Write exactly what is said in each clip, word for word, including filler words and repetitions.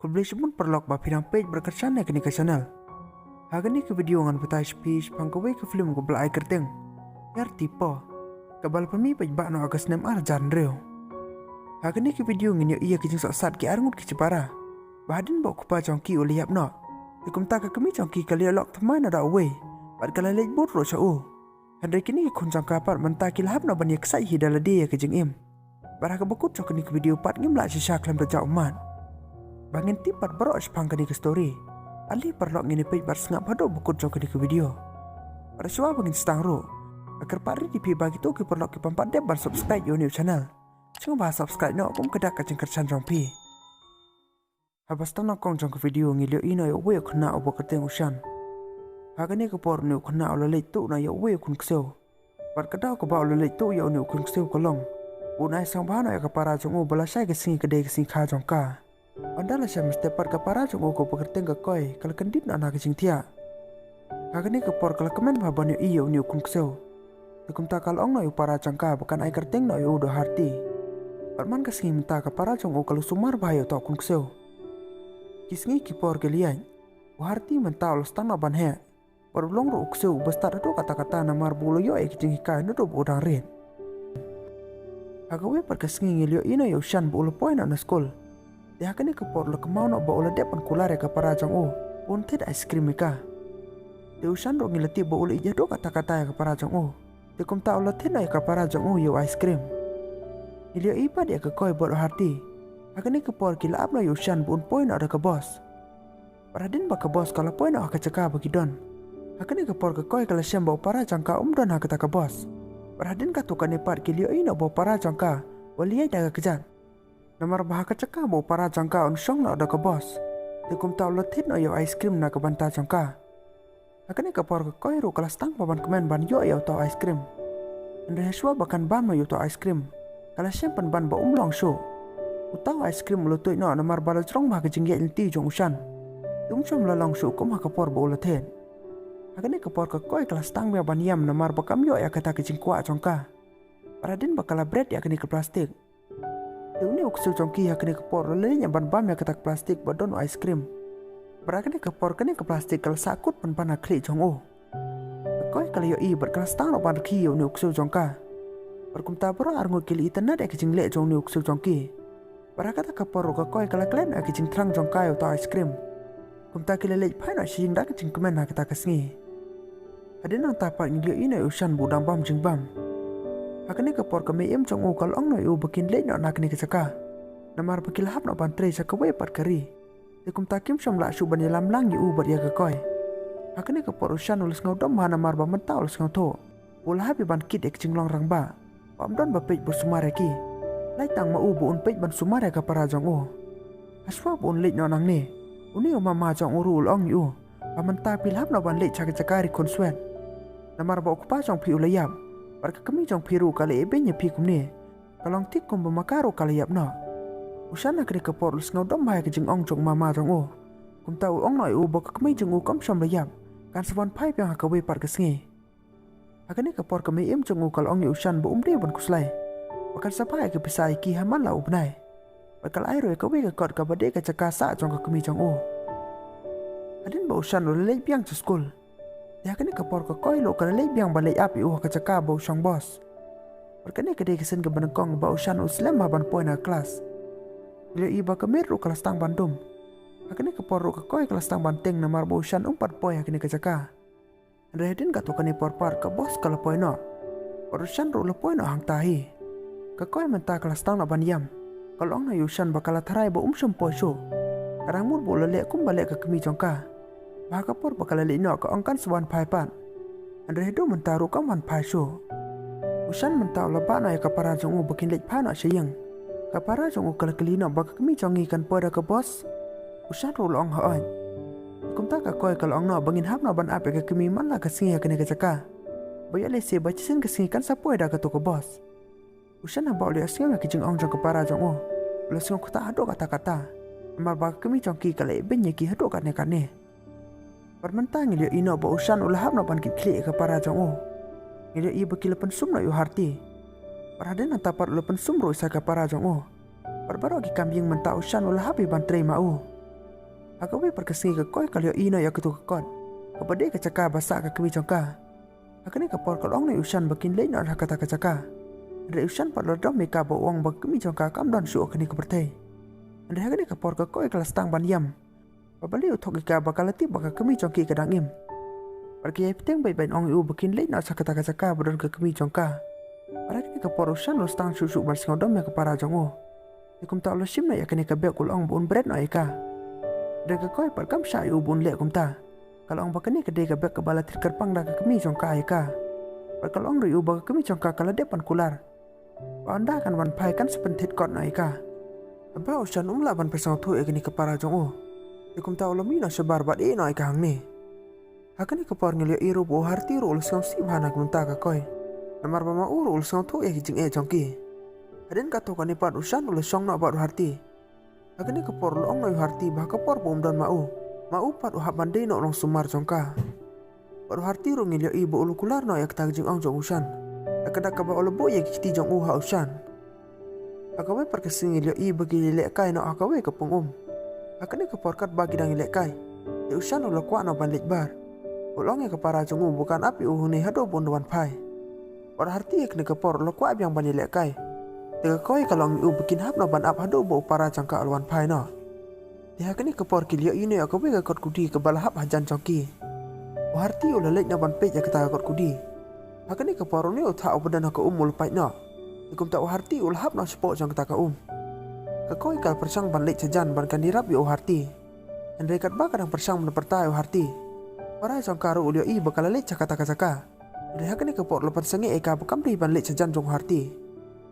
Khublei shibun paralok ba phi dang peit bad kyrshan ïa kane ka channel. Ha kane ka video ngan batai sha phi shaphang kawei ka film kaba la ai kyrteng Ïarti Pho, kaba la pynmih paidbah noh ha ka snem ar hajar hynriew. Ha kane ka video ngin ïohi ïa ki jingsohsat ki arngut ki shipara, ba hadien ba u kpa jong ki u la ïap noh, te kumta ka kmie jong ki ka la ïoh lok thymmai noh da uwei, bad ka la leit bud ruh sha u. Hynrei kine ki khun jong ka pat mynta ki la hap noh ban ïa kshaid hi da lade ïa ka jingim. Bad ha kaba kut jong kane ka video pat ngim lah shisha khlem da jah ummat. Ba ngin tip pat baroh shaphang kane ka story, ale paralok ngin ïa peit bad sngap haduh ba kut jong kane ka video. Bad shuwa ba ngin sdang ruh, nga kyrpad rit ïa phi ba kito ki paralok kiba ym pat dep ban subscribe ïa une u channel, sngewbha subscribe noh kum ka dak ka jingkyrshan jong phi. Haba sdang nyngkong jong ka video ngi la ïohi noh ïa uwei u khynnah uba kyrteng u Shan. Ha kane ka por une u khynnah u la leit tuh noh ïa uwei u khun ksiew. Bad ka daw kaba u la leit tuh ïa une u khun ksiew ka long ba un ai sngewbha noh ïa ka para jong u ba lashai ka sngi ka dei ka sngi kha jong ka. Ynda la shem mynstep pat ka para jong u kaba kyrteng ka Koi ka la kyndit noh na ka jingthiah. Ha kane ka por ka la kmen bha ban ïohi ïa une u khun ksiew. Te kumta ka la ong noh ïa u para jong ka ba kan ai kyrteng noh ïa u da u Harti. Bad man ka sngi mynta ka para jong u ka la sumar bha ïa uta u khun ksiew. Ki sngi ki por ki la ïaid, u Harti mynta u la sdang noh ban heh. Bad u long ruh u ksiew uba stad haduh katta katta namar ba u la ïoh ïa ki jinghikai naduh ba u dang rit. Ha kawei pat ka sngi ngi la ïohi noh ïa u Shan ba u la poi noh na skul. Te ha kane ka por u la kynmaw noh ba u la dep ban kular ïa ka para jong u ba un thied ice cream ïa ka. Te u Shan ruh ngi la tip ba u la ïeit haduh katta katta ïa ka para jong u. Te kumta u la thied noh ïa ka para jong u ïa u ice cream. Ngi la ïohi pat ïa ka Koi bad u Harti. Ha kane ka por ki la ap noh ïa u Shan ba un poi noh da ka bos. Bad hadien ba ka bos ka la poi noh ha ka jaka ba ki don, ha kane ka por ka Koi ka la shem ba u para jong ka um don ha kata ka bos. Bad hadien katto katne pat ki la ïohi noh ba u para jong ka u la ïaid da ka kjat. Namar ba ha ka jaka ba u para jong ka un shong noh da ka bos, te kumta u la thied noh ïa u ice cream na ka bynta jong ka. Ha kane ka por ka Koi ruh ka la sdang bha ban kmen ban ïoh ïa uta u ice cream. Hynrei hashwa ba kan bam noh ïa uta u ice cream, ka la shem pynban ba um long shuh. Uta u ice cream u la tuid noh namar ba la jrong bha ka jingïaid lynti jong u Shan. Te um shym la long shuh kum ha ka por ba u la thied. Ha kane ka por ka Koi ka la sdang bha ban ïam namar ba kam ïoh ïa kata ka jingkwah jong ka. Bad hadien ba ka la bret ïa kane ka plastik, te une u ksiew jong ki ha kane ka por u la leit noh ban bam ïa kata ka plastik ba don u ice cream. Bad ha kane ka por kane ka plastik ka la sah kut pynban ha khlieh jong u. Ka Koi ka la ïohi bad ka la sdang noh ban rkhie ïa une u ksiew jong ka. Bad kumta baroh arngut ki la itynnad ïa ka jingleh jong une u ksiew jong ki. Bad ha kata ka por ruh ka Koi ka la klet noh ïa ka jingthrang jong ka ïa uta u ice cream. Kumta ki la leit phai noh sha ïing da ka jingkmen ha kata ka sngi. Hadien nangta pat ngi la ïohi noh ïa u Shan ba u dang bam jingbam. Ha kane ka por ka mei im jong u ka la ong noh ïa u ba kin leit noh na kane ka jaka, namar ba ki la hap noh ban trei sha kawei pat ka ri. Te kumta kim shym lah shuh ban ïalam lang ïa u bad ïa ka Koi. Ha kane ka por u Shan u la sngewdom bha namar ba mynta u la sngewthuh ba u la hap ïa ban kit ïa ka jinglong rangbah, ba ym don ba peit ba u sumar ïa ki. Lait tang ma u ba un peit ban sumar ïa ka para jong u. Hashwa ba un leit noh nangne, une u mama jong u ruh u la ong ïa u ba mynta phi la hap noh ban leit sha ka jaka ri khunswet, namar ba u kpa jong phi u la ïap, bad ka kmie jong phi ruh ka la ibeiñ ïa phi kumne. Ka long thik kumba ma ka ruh ka la ïap noh. U Shan ha kane ka por u la sngewdom bha ïa ka jingong jong u mama jong u. Kumta u ong noh ïa u ba ka kmie jong u kam shym la ïap, kan sa wan phai biang ha kawei pat ka sngi. Ha kane ka por ka mei im jong u ka la ong ïa u Shan ba um dei ban khuslai, ba kan sa phah ïa ka pisa ïa ki ha man la u bnai. Bad ka la ai ruh ïa kawei ka kot kaba dei ka jaka sah jong ka kmie jong u. Hadien ba u Shan u la leit biang sha skul, te ha kane ka por ka Koi ruh ka la leit biang ban leit ap ïa u ha ka jaka ba u shong bos. Bad kane ka dei ka sien kaba nyngkong ba u Shan u slem ha ban poi na ka klas. Ngi la ïohi ba ka miet ruh ka la sdang ban dum. Ha kane ka por ruh ka Koi ka la sdang ban tieng namar ba u Shan um pat poi ha kane ka jaka. Hynrei hadien katto katne por pat ka bos ka la poi noh, bad u Shan ruh u la poi noh hangta hi. Ka Koi mynta ka la sdang noh ban ïam. Ka la ong noh ïa u Shan ba ka la tharai ba um shym poi shuh. Ka dang mut ba u la leh kumba leh ka kmie jong ka, ba ha ka por ba ka la leit noh ka ong kan sa wan phai pat. Hynrei haduh mynta ruh kam wan phai shuh. U Shan mynta u la bah noh ïa ka para jong u ba kin leit phai noh sha ïing. Ka para jong u ka la kylli noh ba ka kmie jong ngi kan poi da ka bos? U Shan ruh u la ong hooid. Kumta ka Koi ka la ong noh ba ngin hap noh ban ap ïa ka kmie man la ka sngi ha kane ka jaka, ba ïoh lehse ba shisien ka sngi kan sa poi da kato ka bos. U Shan haba u la ïohsngew ïa ka jingong jong ka para jong u, u la sngewkhuslai haduh katta katta, namar ba ka kmie jong ki ka la ibeiñ ïa ki haduh katne katne. Bad mynta ngi la ïohi noh ba u Shan u la hap noh ban kit khlieh ïa ka para jong u. Ngi la ïohi ba ki la pynsum noh ïa u Harti. Bad hadien nangta pat u la pynsum ruh ïa sa ka para jong u. Bad baroh ki kam ïing mynta u Shan u la hap ïa ban trei ma u. Ha kawei pat ka sngi ka Koi ka la ïohi noh ïa katu ka kot kaba dei ka jaka ba sah ka kmie jong ka. Ha kane ka por ka la ong noh ïa u Shan ba kin leit noh ha kata ka jaka. Hynrei u Shan pat u la dom ïa ka ba u ong ba ka kmie jong ka kam don shuh ha kane ka pyrthei. Hynrei ha kane ka por ka Koi ka la sdang ban ïam, ba balei u thok ïa ka ba ka la tip ba ka kmie jong ki ka dang im. Bad ka ïai bteng beit ban ong ïa u ba kin leit noh sha kata ka jaka ba don ka kmie jong ka. Bad ha kane ka por u Shan u la sdang shuh shuh ban sngewdom ïa ka para jong u. Te kumta u la shim noh ïa kane ka bek, u la ong ba un bret noh ïa ka. Hynrei ka Koi pat kam shah ïa u ba un leh kumta. Ka la ong ba kane ka dei ka bek kaba la thied kyrpang da ka kmie jong ka ïa ka. Bad ka la ong ruh ïa u ba ka kmie jong ka ka la dep ban kular ba ynda kan wan phai kan sa pynthied kot noh ïa ka. Haba u Shan um lah ban pynsngewthuh ïa kane ka para jong u, te kumta u la mih noh shabar bad ïeh noh ïa ka hangne. Ha kane ka por ngi la ïohi ruh ba u Harti ruh u la sngewsih bha na ka bynta ka Koi, namar ba ma u ruh u la sngewthuh ïa ki jingeh jong ki. Hadien katto katne pat u Shan u la shong noh bad u Harti. Ha kane ka por u la ong noh ïa u Harti ba ha ka por ba um don ma u, ma u pat u hap ban dei noh u nongsumar jong ka. Bad u Harti ruh ngi la ïohi ba u la kular noh ïa kata ka jingong jong u Shan, da ka dak kaba u la buh ïa ki kti jong u ha u Shan. Ha kawei pat ka sngi ngi la ïohi ba ki ïalehkai noh ha kawei ka pung um. Ha kane ka por katba ki dang ïalehkai, te u Shan u la kwah noh ban leit bar. U la ong ïa ka para jong u ba kan ap ïa u hangne haduh ba un da wan phai. Bad u Harti ha kane ka por u la kwah biang ban ïalehkai. Te ka Koi ka la ong ïa u ba kin hap noh ban ap haduh ba u para jong ka u la wan phai noh. Te ha kane ka por ki la ïohi noh ïa kawei ka kot kudi kaba la hap hajan jong ki. U Harti u la leit noh ban peit ïa kata ka kot kudi. Ha kane ka por une u thah uba don ha ka um u la pait noh. Te kumta u Harti u la hap noh shapoh jong kata ka um. Ka Koi ka la pyrshang ban leit shajan ban kan ïarap ïa u Harti. Hynrei katba ka dang pyrshang ban pyrta ïa u Harti, para jong ka ruh u la ïohi ba ka la leit sha kata ka jaka. Hynrei ha kane ka por u la pynsangeh ïa ka ba kam dei ban leit shajan jong u Harti.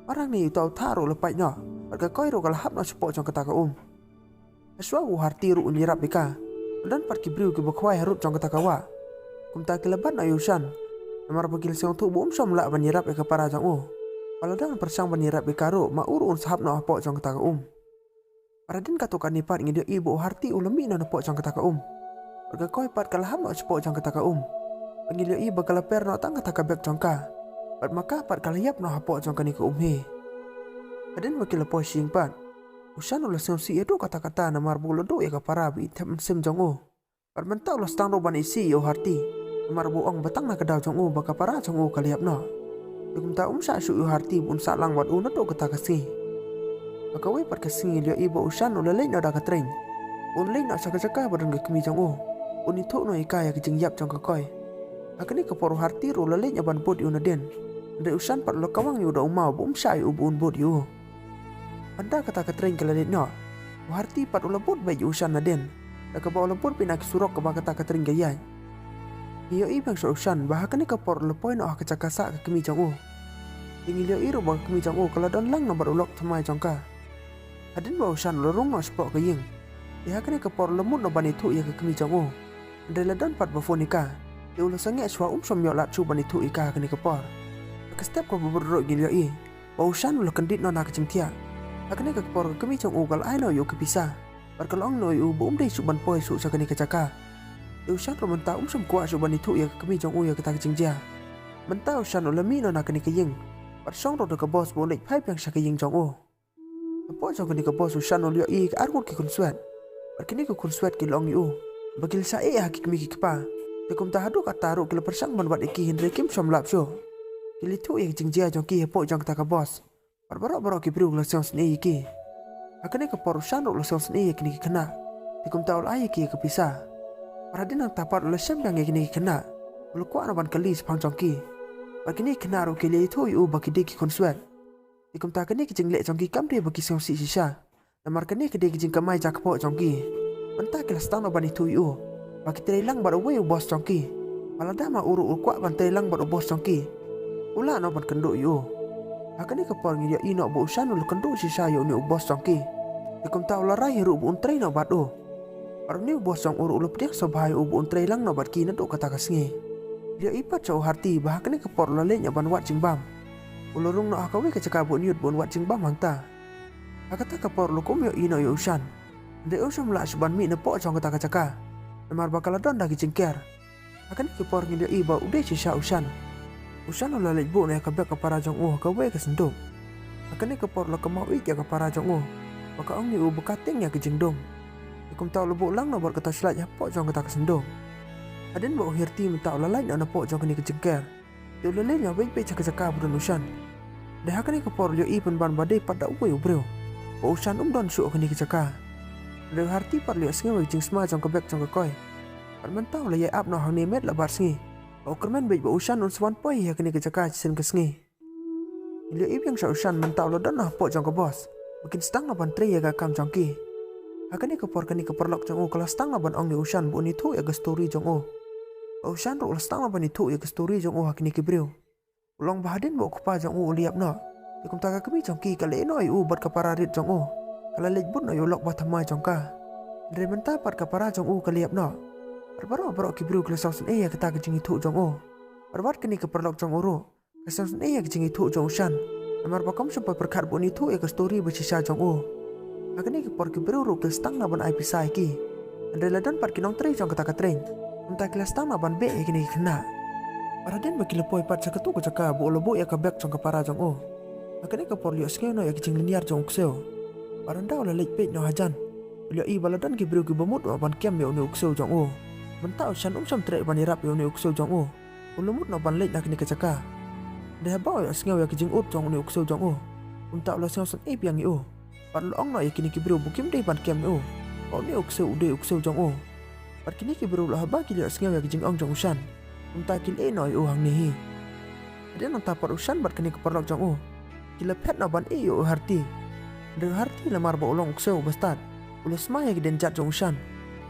Mar hangne uta u thah ruh u la pait noh, bad ka Koi ruh ka la hap noh shapoh jong kata ka um. Hashwa ba u Harti ruh un ïarap ïa ka, la don pat ki briew kiba khwai harud jong kata ka wah. Kumta ki la bat noh ïa u Shan, namar ba ki la sngewthuh ba um shym lah ban ïarap ïa ka para jong u. Ba lada un pyrshang ban ïarap ïa ka ruh, ma u ruh un sa hap noh hapoh jong kata ka um. Bad hadien katto katne pat ngi la ïohi ba u Harti u la mih noh napoh jong kata ka um. Bad ka Koi pat ka la hap noh shapoh jong kata ka um. Bad ngi la ïohi ba ka la per noh tang kata ka bek jong ka. Bad ma ka pat ka la ïap noh hapoh jong kane ka um hi. Hadien ba ki la poi sha ïing pat, u Shan u la sngewsih haduh katta katta namar ba u la duh ïa ka para ba ïeit thep mynsiem jong u. Bad mynta u la sdang ruh ban isih ïa u Harti, namar ba u ong ba tang na ka daw jong u ba ka para jong u ka la ïap noh. Te kumta um shah shuh ïa u Harti ba un sah lang bad u naduh kata ka sngi. Ha kawei pat ka sngi ngi la ïohi ba u Shan u la leit noh da ka tren. Un leit noh sha ka jaka ba don ka kmie jong u, un ïathuh noh ïa ka ïa ka jingïap jong ka Koi. Ha kane ka por u Harti ruh u la leit noh ban bud ïa u nadien. Hynrei u Shan pat u la kawang ïa u da u maw ba um shah ïa u ba un bud ïa u. Ynda kata ka tren ka la leit noh, u Harti pat u la bud beit ïa u Shan nadien, da kaba u la bud beit na ki surok kaba kata ka tren ka ïaid. Ngi ïohi biang sha u Shan ba ha kane ka por u la poi noh ha ka jaka sah ka kmie jong u. Te ngi la ïohi ruh ba ka kmie jong u ka la don lang noh bad u lok thymmai jong ka. Hadien ba u Shan u la rung noh shapoh ka ïing, te ha kane ka por u la mut noh ban ïathuh ïa ka kmie jong u. Hynrei la don pat ba phone ïa ka, te u la sangeh shuwa um shym ïoh lad shuh ban ïathuh ïa ka ha kane ka por. Ha ka step kaba bud ruh ngi la ïohi ba u Shan u la kyndit noh na ka jingthiah. Ha kane ka por ka kmie jong u ka la ai noh ïa u ka pisa, bad ka la ong noh ïa u ba um dei shuh ban poi shuh sha kane ka jaka. Te u Shan ruh mynta um shym kwah shuh ban ïathuh ïa ka kmie jong u ïa kata ka jingjia. Mynta u Shan u la mih noh na kane ka ïing, bad shong ruh da ka boss ba un leit phai biang sha ka ïing jong u. Hapoh jong kane ka boss u Shan u la ïohi ïa ki arngut ki khunswet. Bad kine ki khunswet ki la ong ïa u ba ki la shah ïeh ha ki kmie ki kpa. Te kumta haduh katta ruh ki la pyrshang ban wad ïa ki hynrei kim shym lap shuh. Ki la ïathuh ïa ka jingjia jong ki hapoh jong kata ka boss. Bad baroh baroh ki briew ki la sngewsynei ïa ki. Ha kane ka por u Shan ruh u la sngewsynei ïa kine ki khynnah. Te kumta u la ai ïa ki ïa ka pisa. Bad hadien nangta pat u la shem biang ïa kine ki khynnah. U la kwah noh ban kylli shaphang jong ki. Bad kine ki khynnah ruh ki la ïathuh ïa u ba ki dei ki khunswet. Te kumta kane ka jingleh jong ki kam dei ba ki sngewsih shisha. Namar kane ka dei ka jingkamai jakpoh jong ki. Mynta ki la sdang noh ban ïathuh ïa u ba ki trei lang bad uwei u boss jong ki. Ba lada ma u ruh u kwah ban trei lang bad u boss jong ki, u lah noh ban kynduh ïa u. Ha kane ka por ngi la ïohi noh ba u Shan u la kynduh shisha ïa une u boss jong ki. Te kumta u la rai hi ruh ba un trei noh bad u. Bad une u boss jong u ruh u la pdiang sngewbha ïa u ba un trei lang noh bad ki naduh kata ka sngi. Ngi la ïohi pat sha u Harti ba ha kane ka por u la leit noh ban wad jingbam. U la rung noh ha kawei ka jaka ba un ïud ba un wad jingbam hangta. Ha kata ka por u la kum ïohi noh ïa u Shan. Hynrei um shym lah shuh ban mih napoh jong kata ka jaka, namar ba ka la don da ki jingker. Ha kane ka por ngi la ïohi ba u dei shisha u Shan. U Shan u la leit buh noh ïa ka bek ka para jong u ha kawei ka synduk. Ha kane ka por u la kynmaw ïeit ïa ka para jong u, ba ka ong ïa u ba ka tieng ïa ka jingdum. Te Kumta u la buh lang noh bad ka torchlight hapoh jong kata ka synduk. Hadien ba u Hirti mynta u la lait noh napoh jong kane ka jingker, te u la leit noh beit beit sha ka jaka ba don u Shan. Te ha kane ka por u la ïohi pynban ba dei pat da uwei u briew, ba u Shan um don shuh ha kane ka jaka. Te u Hirti pat u la ïohsngew ïa ka jingsma jong ka bek jong ka koi. Bad mynta u la ïai ap noh hangne met la bar sngi, ba u kyrmen beit ba u Shan un sa wan poi ha kane ka jaka shisien ka sngi. Ngi la ïohi biang sha u Shan mynta u la don noh hapoh jong ka bos, ba kin sdang noh ban trei ïa ka kam jong ki. Ha kane ka por kane ka paralok jong u ka la sdang noh ban ong ïa u Shan ba un ïathuh ïa ka story jong u. Ba u Shan ruh u la sdang noh ban ïathuh ïa ka story jong u ha kine ki briew. U la ong ba hadien ba u kpa jong u u la ïap noh, te kumta ka kmie jong ki ka la ïeh noh ïa u bad ka para rit jong u ka la leit bud noh ïa u lok ba thymmai jong ka. Hynrei mynta pat ka para jong u ka la ïap noh. Bad baroh baroh ki briew ki la sngewsynei ïa kata ka jingïathuh jong u. Bad wat kane ka paralok jong u ruh ka sngewsynei ïa ka jingïathuh jong u Shan, namar ba kam shym poi pyrkhat ba un ïathuh ïa ka story ba shisha jong u. Ha kane ka por ki briew ruh ki la sdang noh ban ai pisa ïa ki. Hynrei la don pat ki nongtrei jong kata ka train, mynta ki la sdang noh ban beh ïa kine ki khynnah. Bad hadien ba ki la poi pat sha katu ka jaka ba u la buh ïa ka bek jong ka para jong u, ha kane ka por u la ïohsngew noh ïa ka jinglynñiar jong u ksew. Bad ynda u la leit peit noh hajan, u la ïohi ba la don ki briew kiba mut noh ban kem ïa une u ksew jong u. Mynta u Shan um shym treh ban ïarap ïa une u ksew jong u. U la mut noh ban leit na kane ka jaka. Te haba u ïohsngew ïa ka jingud jong une u ksew jong u, kumta u la sngewsynei biang ïa u. Bad u la ong noh ïa kine ki briew ba kim dei ban kem ïa u, ba une u ksew u dei u ksew jong u. Bad kine ki briew ruh haba ki la ïohsngew ïa ka jingong jong u Shan, kumta ki la ïeh noh ïa u hangne hi. Hadien nangta pat u Shan bad kane ka paralok jong u ki la phet noh ban ïeh ïa u Hirti. Hynrei u Hirti namar ba u long u ksew uba stad, u la smai ïa ka dienjat jong u Shan.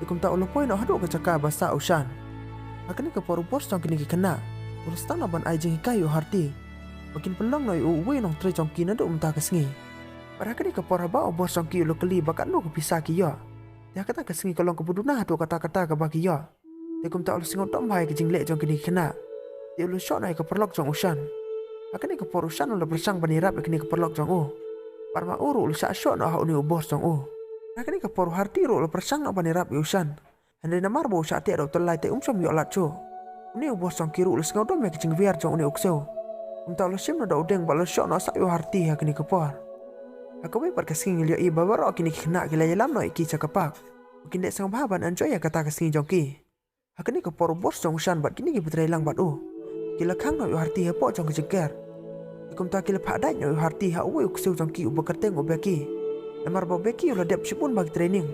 Te kumta u la poi noh haduh ka jaka ba sah u Shan. Ha kane ka por u boss jong kine ki khynnah u la sdang noh ban ai jinghikai ïa u Hirti, ba kin pynlong noh ïa u uwei u nongtrei jong ki naduh mynta ka sngi. Bad ha kane ka por haba u boss jong ki u la kylli ba katno ka pisa ki ïoh, te ha kata ka sngi ka long kaba duna haduh katta katta kaba ki ïoh. Te kumta u la sngewdom bha ïa ka jingleh jong kine ki khynnah, te u la shoh noh ïa ka paralok jong u Shan. Ha kane ka por u Shan u la pyrshang ban ïarap ïa kane ka paralok jong u, bad ma u ruh u la shah shoh noh ha une u boss jong u. Ha kane ka por u Hirti ruh u la pyrshang noh ban ïarap ïa u Shan. Hynrei namar ba u shah teh da u tyllai te um shym ïoh lad shuh. Une u boss jong ki ruh u la sngewdom ïa ka jingwiar jong une u ksew. Kumta u la shim noh da u dieng bad u la shoh noh sah ïa u Hirti ha kane ka por. Ha kawei pat ka sngi ngi la ïohi ba baroh kine ki khynnah ki la ïalam noh ïa ki sha ka park, ba kin leh sngewbha ban enjoy ïa kata ka sngi jong ki. Ha kane ka por u boss jong u Shan bad kine kiba trei lang bad u ki la khang noh ïa u Hirti hapoh jong ka jingker. Te kumta ki la phah dait noh ïa u Hirti ha uwei u ksew jong ki uba kyrteng u Becky. Namar ba u Becky u la dep shibun bha ki training,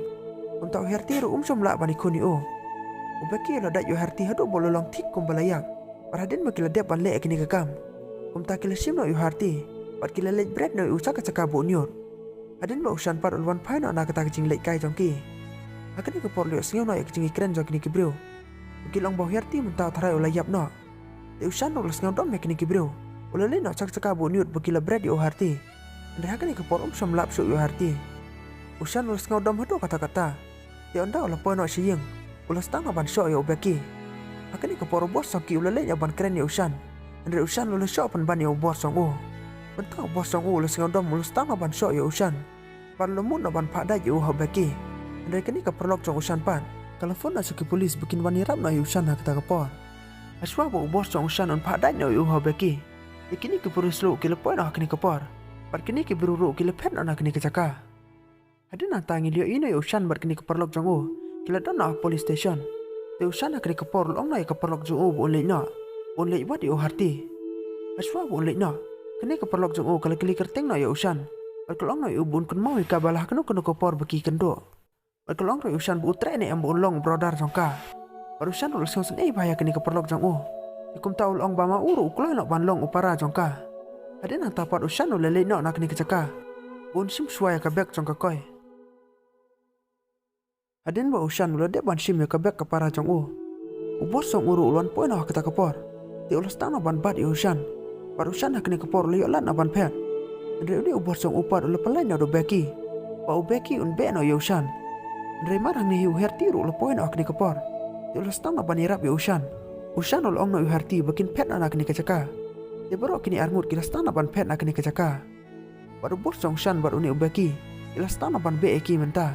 kumta u Hirti ruh um shym lah ban ïakhun ïa u. U Becky u la dait ïa u Hirti haduh ba u la long thik kumba la ïap. Bad hadien ba ki la dep ban leh ïa kane ka kam, kumta ki la shim noh ïa u Hirti bad ki la leit bret noh ïa u sha ka jaka ba u ñiut. Hadien ba u Shan pat u la wan phai noh na kata ka jingleit kai jong ki, ha kane ka por u la ïohsngew noh ïa ka jingkren jong kine ki briew. Ki la ong ba u Hirti mynta u tharai u la ïap noh. Te u Shan ruh u la sngewdom ïa kine ki briew, u la leit noh sha ka jaka ba u ñiut ba ki la bret ïa u Hirti. Hynrei ha kane ka por um shym lap shuh ïa u Hirti. U Shan u la sngewdom haduh katta katta. Te ynda u la poi noh sha ïing, u la sdang noh ban shoh ïa u Becky. Ha kane ka por u boss jong ki u la leit noh ban kren ïa u Shan. Hynrei u Shan u la shoh pynban ïa u boss jong u. Mynta u boss jong u u la sngewdom, u la sdang noh ban shoh ïa u Shan, bad u la mut noh ban phah dait ïa u ha u Becky. Hynrei kane ka paralok jong u Shan pat ka la phone noh sha ki pulis ba kin wan ïarap noh ïa u Shan ha kata ka por. Hashwa ba u boss jong u Shan un phah dait noh ïa u ha u Becky, te kine ki pulis ruh ki la poi noh ha kane ka por. Bad kine ki briew ruh ki la phet noh na kane ka jaka. Hadien nangta ngi la ïohi noh ïa u Shan bad kane ka paralok jong u ki la don noh ha police station. Te u Shan ha kane ka por u la ong noh ïa ka paralok jong u ba un leit noh, ba un leit wad ïa u Hirti. Hashwa ba un leit noh, kane ka paralok jong u ka la kylli kyrteng noh ïa u Shan, bad ka la ong noh ïa u ba un kynmaw ïa ka ba la ha kano kano ka por ba ki kynduh. Bad ka la ong ruh ïa u Shan ba u treh ne em ba un long u brother jong ka. Bad u Shan ruh u la sngewsynei bha ïa kane ka paralok jong u. Te kumta u la ong ba ma u ruh u kloi noh ban long u para jong ka. Hadien nangta pat u Shan u la leit noh na kane ka jaka ba un shim shuwa ïa ka bek jong ka koi. Hadien ba u Shan u la dep ban shim ïa ka bek ka para jong u, u boss jong u ruh u la wan poi noh ha kata ka por. Te u la sdang noh ban bat ïa u Shan. Bad u Shan ha kane ka por u la ïoh lad noh ban phet. Hynrei une u boss jong u pat u la pynlait noh da u Becky ba u Becky un beh noh ïa u Shan. Hynrei mar hangne hi u Hirti ruh u la poi noh ha kane ka por. Te u la sdang noh ban ïarap ïa u Shan. U Shan u la ong noh ïa u Hirti ba kin phet noh na kane ka jaka. Te baroh kine arngut ki la sdang noh ban phet na kane ka jaka. Bad u boss jong u Shan bad une u Becky ki la sdang noh ban beh ïa ki mynta.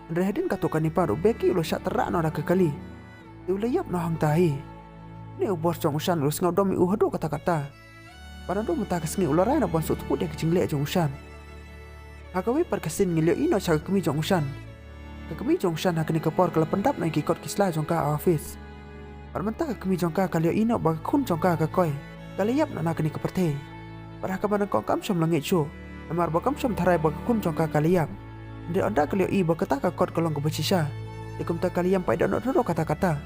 Hynrei hadien katto katne pat u Becky u la shah tyrrah noh da ka kali. Te u la ïap noh hangta hi. Une u boss jong u Shan u la sngewdom ïa u haduh katta katta. Bad naduh mynta ka sngi u la rai noh ban sngewthuh ïa ka jingleh jong u Shan. Ha kawei pat ka sien ngi la ïohi noh sha ka kmie jong u Shan. Ka kmie jong u Shan ha kane ka por ka la pyndap noh ïa ki kot ki sla jong ka ha office. Bad mynta ka kmie jong ka ka la ïohi noh ba ka khun jong ka ka Koi ka la ïap noh na kane ka pyrthei. Bad ha kaba nyngkong kam shym la ngeit shuh, namar ba kam shym tharai ba ka khun jong ka ka la ïap. Hynrei ynda ka la ïohi ba kata ka kot ka long kaba shisha, te kumta ka la ïam paidbah noh haduh katta katta,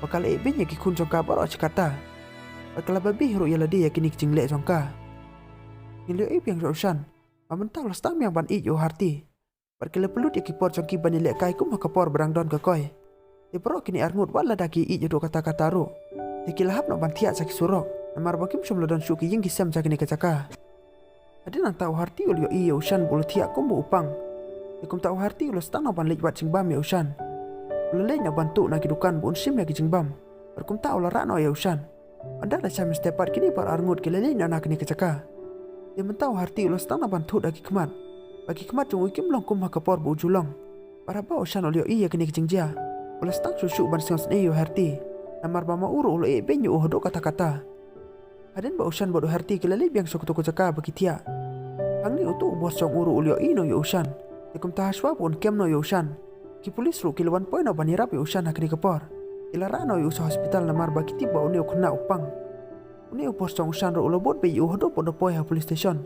ba ka la ïeh beiñ ïa ki khun jong ka baroh shi katta. Bad ka la babe ruh ïa lade ïa kine ki jingleh jong ka. Ngi la ïohi biang ïa u Shan ba mynta u la sdang biang ban ïeit ïa u Harti. Bad ki la pynlut ïa ki por jong ki ban ïalehkai kum ha ka por ba dang don ka Koi. Te baroh kine arngut wat lada ki ïeit haduh katta katta ruh, te ki la hap noh ban thiah sha ki surok, namar ba kim shym la don shuh ki ïing ki sem sha kane ka jaka. Hadien nangta u Harti u la ïohi ïa u Shan ba u la thiah kum ba u pang. Te kumta u Harti u la sdang noh ban leit wad jingbam ïa u Shan. U la leit noh ban tuh na ki dukan ba un shim ïa ki jingbam. Bad kumta u la rah noh ïa u Shan. Ynda la shah mynstep pat kine baroh arngut ki la leit noh na kane ka jaka. Te mynta u Harti u la sdang noh ban thut ha ki khmat. Ba ki khmat jong u kim long kum ha ka por ba u ju long. Bad haba u Shan u la ïohi ïa kane ka jingjia, u la sdang shuh shuh ban sngewsynei ïa u Harti. Namar ba ma u ruh u la ïeh beiñ ïa u haduh katta katta. Hadien ba u Shan bad u Harti ki la leit biang sha kato ka jaka ba ki thiah, hangne uto u boss jong u ruh u la ïohi noh ïa u Shan. Te kumta hashwa ba un kem noh ïa u Shan, ki pulit ruh ki la wan poi noh ban ïarap ïa u Shan ha kane ka por. Ki la rah noh ïa u sha hospital namar ba ki tip ba une u khynnah u pang. Une u boss jong u Shan ruh u la bud beit ïa u haduh ba u da poi ha police station.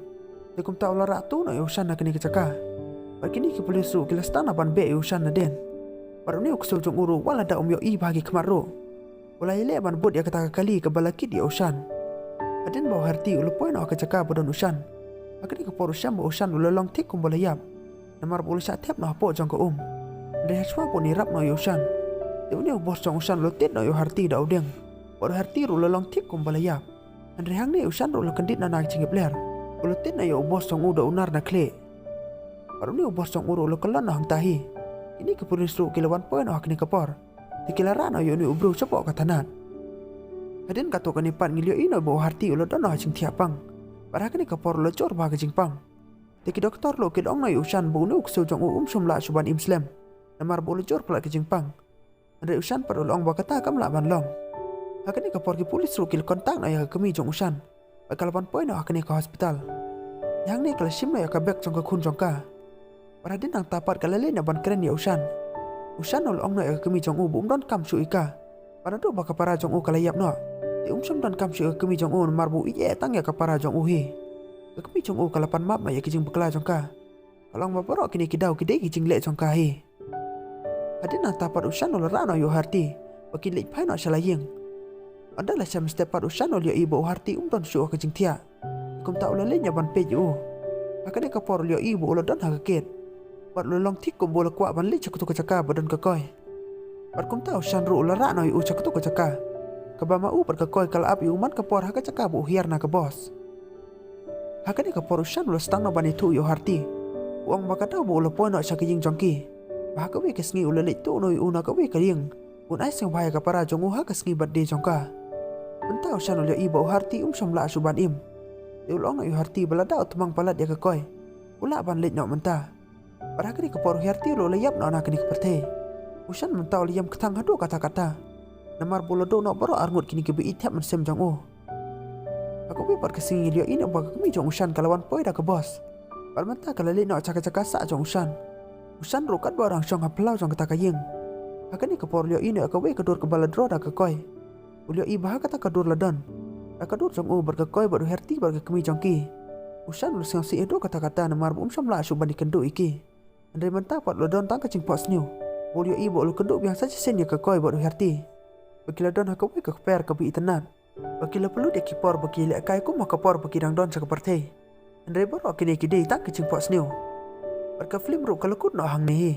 Te kumta u la rah tuh noh ïa u Shan ha kane ka jaka. Bad kine ki pulit ruh ki la sdang noh ban beh ïa u Shan nadien. Bad une u ksew jong u ruh wat lada um ïohi bha ha ki khmat ruh, u la ïaleh ban bud ïa kata ka kali kaba la kit ïa u Shan. Hadien ba u Harti u la poi noh ha ka jaka ba don u Shan, ha kane ka por u shem ba u Shan u la long thik kumba la ïap. Namar ba u la shah thep noh hapoh jong ka um. Hynrei hashwa ba un ïarap noh ïa u Shan, te une u boss jong u Shan u la tied noh ïa u Harti da u dieng. Bad u Harti ruh u la long thik kumba la ïap. Hynrei hangne u Shan ruh u la kyndit noh na ka jingïapler. U la tied noh ïa u boss jong u da u nar na khlieh. Bad une u boss jong u ruh u la kyllon noh hangta hi. Kine ki pulit ruh ki la wan poi noh ha kane ka por. Te ki la rah noh ïa une u briew shapoh ka thanat. Hadien katto katne pat ngi la ïohi noh ba u Harti u la don noh ha jingthiah pang. Bad ha kane ka por u la jur bha ka jingpang. Te ki doktor ruh ki la ong noh ïa u Shan ba une u ksew jong u um shym lah shuh ban im slem, namar ba u la jur palat ka jingpang. Hynrei u Shan pat u la ong ba kata kam lah ban long. Ha kane ka por ki pulit ruh ki la contact noh ïa ka kmie jong u Shan, bad ka la wan poi noh ha kane ka hospital. Ïa hangne ka la shim noh ïa ka bag jong ka khun jong ka. Bad hadien nangta pat ka la leit noh ban kren ïa u Shan. U Shan u la ong noh ïa ka kmie jong u ba um donkam shuh ïa ka, bad naduh ba ka para jong u ka la ïap noh, te um shym donkam shuh ïa ka kmie jong u namar ba u ïeit eh tang ïa ka para jong u hi. Ka kmie jong u ka la pan map noh ïa ki jingbakla jong ka. Ka la ong ba baroh kine ki daw ki dei ki jingleh jong ka hi. Hadien nangta pat u Shan u la rah noh ïa u Harti ba kin leit phai noh sha la ïing. Ynda la shah mynstep pat u Shan u la ïohi ba u Harti um don shuh ha ka jingthiah. Kumta u la leit noh ban peit ïa u. Ha kane ka por u la ïohi ba u la don ha ka gate. Bad u la long thik kumba u la kwah ban leit sha kato ka jaka ba don ka Koi. Bad kumta u Shan ruh u la rah noh ïa u sha kato ka jaka kaba ma u bad ka Koi ka la ap ïa u man ka por ha ka jaka ba u hiar na ka bos. Ha kane ka por u Shan u la sdang noh ban ïathuh ïa u Harti. U ong ba ka daw ba u la poi noh sha ka ïing jong ki, ba ha kawei ka sngi u la leit tuh noh ïa u na kawei ka ïing, un ai sngewbha ïa ka para jong u ha ka sngi birthday jong ka. Mynta u Shan u la ïohi ba u Harti um shym lah shuh ban im. Te u la ong noh ïa u Harti ba lada u tmang palat ïa ka Koi, u lah ban leit noh mynta. Bad ha kane ka por u Harti u la ïap noh na kane ka pyrthei. U Shan mynta u la ïam kthang haduh katta katta, namar ba u la duh noh baroh arngut kine kiba ïeit thep mynsiem jong u. Ha kawei pat ka sngi ngi la ïohi noh ba ka kmie jong u Shan ka la wan poi da ka bos. Bad mynta ka la leit noh sha ka jaka sah jong u Shan. U Shan ruh katba u dang shong ha phyllaw jong kata ka ïing, ha kane ka por u la ïohi noh ïa kawei ka dur kaba la draw da ka Koi. U la ïohi ba ha kata ka dur la don da ka dur jong u bad ka Koi bad u Harti bad ka kmie jong ki. U Shan u la sngewsih haduh katta katta namar ba um shym lah shuh ban ïakynduh ïa ki. Hynrei mynta pat u la don tang ka jingphohsniew ba u la ïohi ba u la kynduh biang sa shisien ïa ka Koi bad u Harti, ba ki la don ha kawei ka kper kaba itynnad, ba ki la pynlut ïa ki por ba ki lehkai kum ha ka por ba ki dang don sha ka pyrthei. Hynrei baroh kine ki dei tang ki jingphohsniew. Bad ka film ruh ka la kut noh hangne hi.